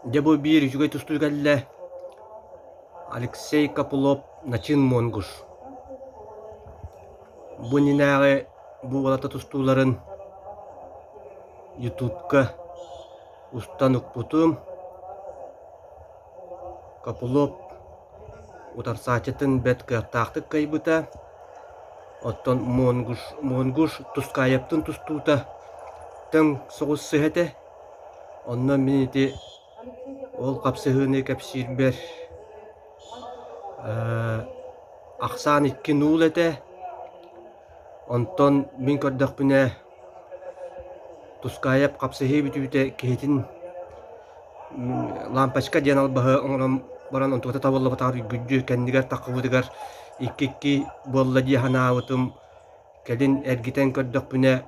Дьэ бу биир үчүгэй тустуу кэллэ. Алексей Копылов Начин Монгуш. Бу иннинээҕи бу уолаттар тустууларын Ютубка устан укпутум. Копылов утарсааччытын бэрт кыахтаахтык кыайбыта. Оттон Монгуш, Монгуш Тускаевтын тустуута тэҥ соҕус сыһа этэ. Онно мин ити ол хапсыһыыны кэпсиирбэр ахсаан икки нуул этэ. Онтон мин көрдөхпүнэ Тускаайап хапсыһыы бүтүүтэ киһитин лампочка диэн албаһы оҥорон баран онтуката табыллыбатаҕар үргүлдьү кэннигэр таххыбытыгар икки-икки буолла дии санаабытым. Кэлин эргитэн көрдөхпүнэ,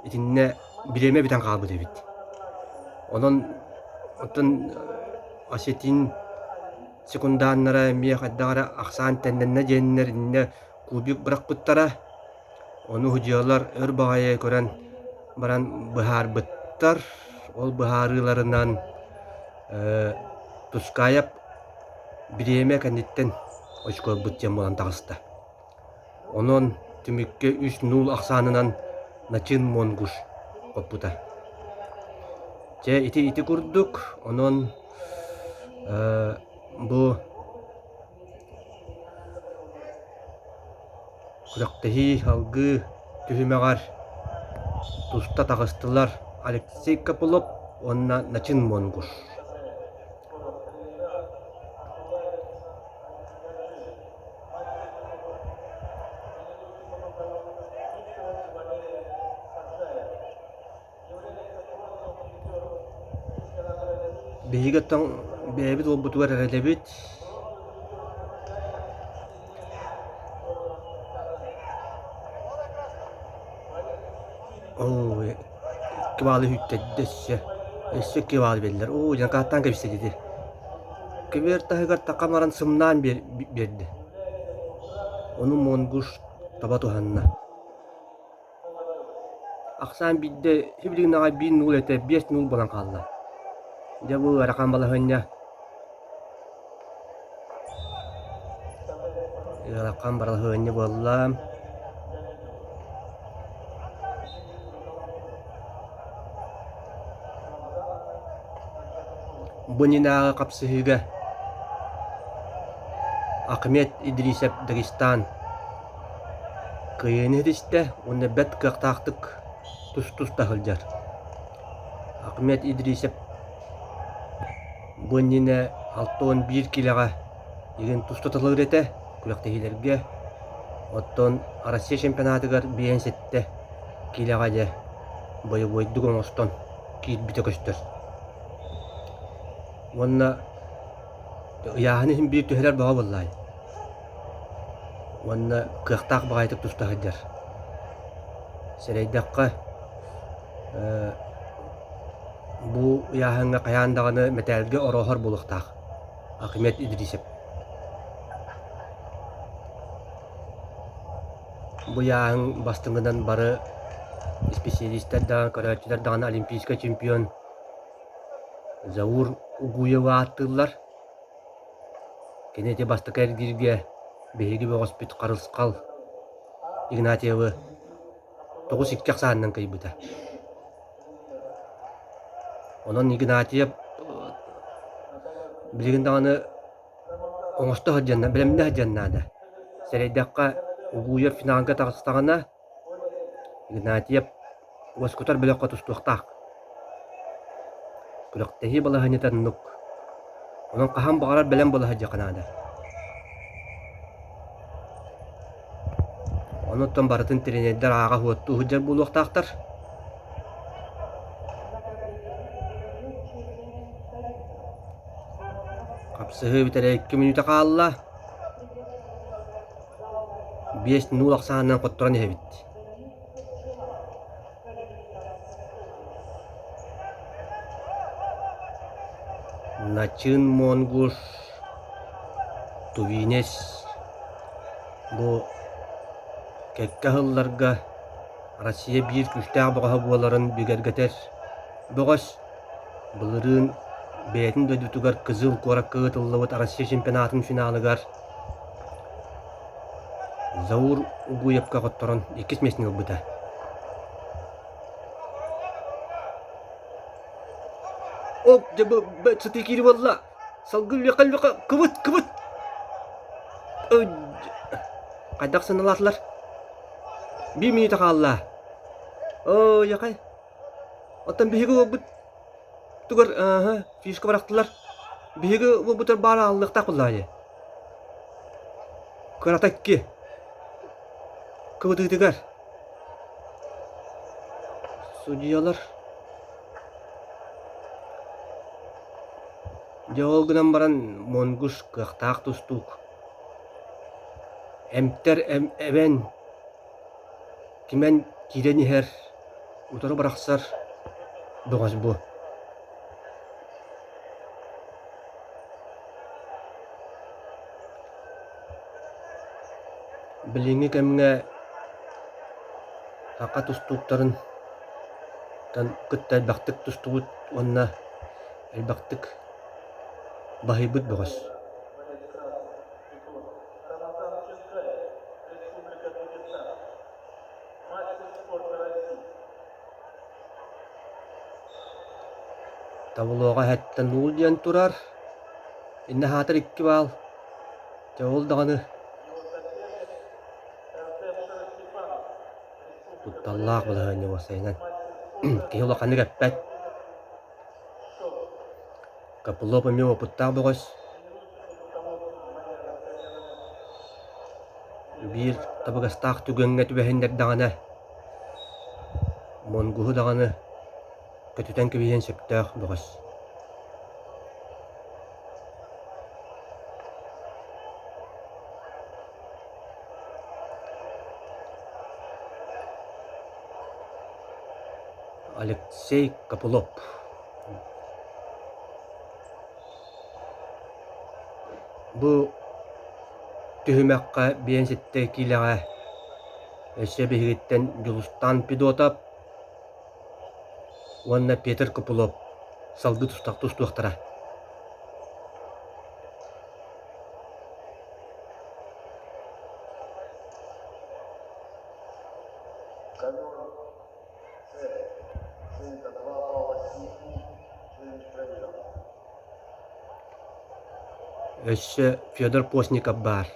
итиннэ бириэмэ бүтэн хаалбыт эбит. Онон оттон осетин секундааннара эмиэ хайдах эрэ ахсаан тэннэннэ диэннэр иннэ кубик бырахпыттара. Ону судьуйалар өр баҕайы көрөн баран быһаарбыттар. Ол быһаарыыларынан Тускаайап бириэмэ кэнниттэн очко ылбыт диэн буолан таҕыста. Онон түмүккэ үс нуул ахсаанынан Начин Монгуш хоппута. Чэ ити ити курдук, онон бу күрэхтэһии салгыы түһүмэҕэр туста таҕыстылар Алексей Копылов уонна Начин Монгуш. Биһиги оттон бэйэбит уолбутугар эрэнэбит. Оо, икки баалы үттэрдэ өссө. Өссө икки баалы биэрдилэр. Оо, дьаҥкааттаан кэбистэ дии. Көбүөр таһыгар таха баран сымнаан биэрдэ. Ону Монгуш таба туһанна. Ахсаан биирдэ сибилигин аҕай биир нуул этэ, биэс нуул буолан хаалла. Дьэ бу ыарахан балаһыанньа. Ыарахан балаһыанньа буолла. Бу иннинээҕи хапсыһыыга Ахмед Идрисов Дагестан кыайыыны ситистэ уонна бэрт кыахтаахтык тус-туста сылдьар. Ахмед Идрисов бу иннинэ 61 киилэҕэ игин туста талыыр этэ күрэхтэһиилэргэ. Оттон Россия чемпионатыгар 57 киилэҕэ дьэ бойобуойдук оҥостон киирбитэ көстөр. Уонна ыйааһын иһин биир түһэрэр бөҕө буоллаай. Уонна кыахтаах баҕайытык туста сылдьар. Сэрэйдэххэ, бу ыйааһыҥҥа хайаан даҕаны мэтээлгэ орооһор буолуохтаах Ахмед Идрисов. Бу ыйааһын бастыҥынан бары исписэлиистэр даҕаны, көрөөччүлэр даҕаны олимпийскай чемпион Заур Угуевы ааттыыллар. Кини ити бастакы эргииргэ биһиги бөҕөспүт Харысхал Игнатьевы 9-2 ахсаанынан кыайбыта. Онон Игнатьев билигин даҕаны оҥосто сылдьан, бэлэмнэ сылдьан наада. Сэрэйдэххэ, Угуев финалга таҕыстаҕына, Игнатьев уоскутар бөлөххө тустуохтаах. Күрэхтэһии балаһыанньата оннук. Онон хаһан баҕарар бэлэм буола сылдьыахха наада. Онуттан барытын тренердэр ааҕа уоттуу сылдьар буолуохтаахтар. Хапсыһыы бүтэрэ икки мүнүүтэ хаалла. Биэс нуул ахсаанынан хотторон иһэбит. Начыын Монгуш Тувинец бу кэккэ сылларга Россия биир күүстээх бөҕөһө буоларын бигэргэтэр бөҕөс. Былырыын Бэйэтин дойдутугар Кызыл куоракка ыытыллыбыт Россия чемпионатын финалыгар Заур Угуевка хотторон иккис миэстэни ылбыта. Оп, дьэ бу сытыы киири буолла. Салгыы үлүөххэ-үлүөххэ кыбыт, кыбыт! Хайдах сыаналаатылар? Биир мүнүүтэ хаалла. Оо, яхай. Оттон биһиги уолбут тугар ааһа фишка бырахтылар. Биһиги уолбутар баар ааллыахтаах буоллаҕа дии. Кырата икки. Кыбытыытыгар. Судьуйалар Дьэ ол гынан баран Монгуш кыахтаах тустуук. Эмтэр эбэн, кимэн киирэн иһэр, утары бырахсар бөҕөс бу. Билиҥҥи кэмҥэ саха тустууктарын кытта элбэхтик тустубут уонна элбэхтик баһыйбыт бөҕөс. Таблоҕа эһэттэн уул диэн турар. Иннэ аһаатар икки баал. Дьэ ол даҕаны кутталлаах балаһыанньа уопсайынан. Киһи улаханнык эппэт. Копылов эмиэ уопуттаах бөҕөс. Биир табыгастаах түгэҥҥэ түбэһиннэрдэҕинэ, Монгуһу даҕаны көтүтэн кэбиһиэн сөптөөх бөҕөс. Алексей Копылов Бу түһүмэххэ биэнситтэ киилэҕэ өссө биһигиттэн Дьулустаан Педотов уонна Петр Копылов салгыы тустуохтара. Өссө Федор Постников баар.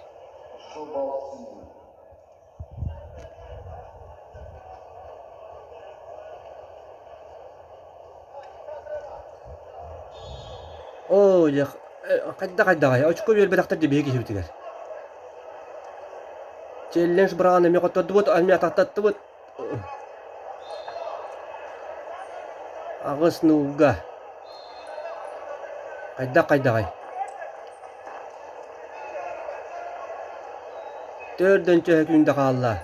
Оо, дьэ, хайдах-хайдаҕай, очко биэрбэтэхтэр дии биһиги киһибитигэр. Челлендж быраҕан эмиэ хоттордубут, эмиэ атахтаттыбыт. Аҕыс нуулга. Хайдах хайдаҕай? Төрдөн чөһөкүүндэ хаалла.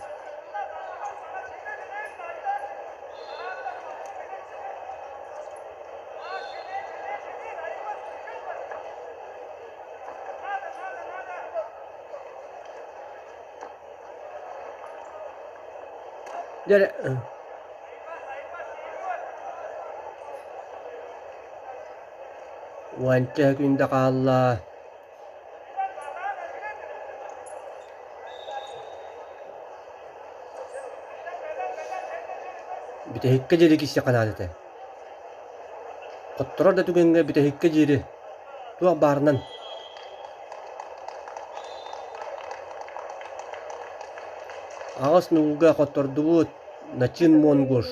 Дьэ эрэ Уонча күндэ хаалла. Бүтэһиккэ диэри киирсиэххэ наада этэ. Хотторор да түгэҥҥэ бүтэһиккэ диэри туох баарынан Аҕыс нуулга хоттордубут Начин Монгуш.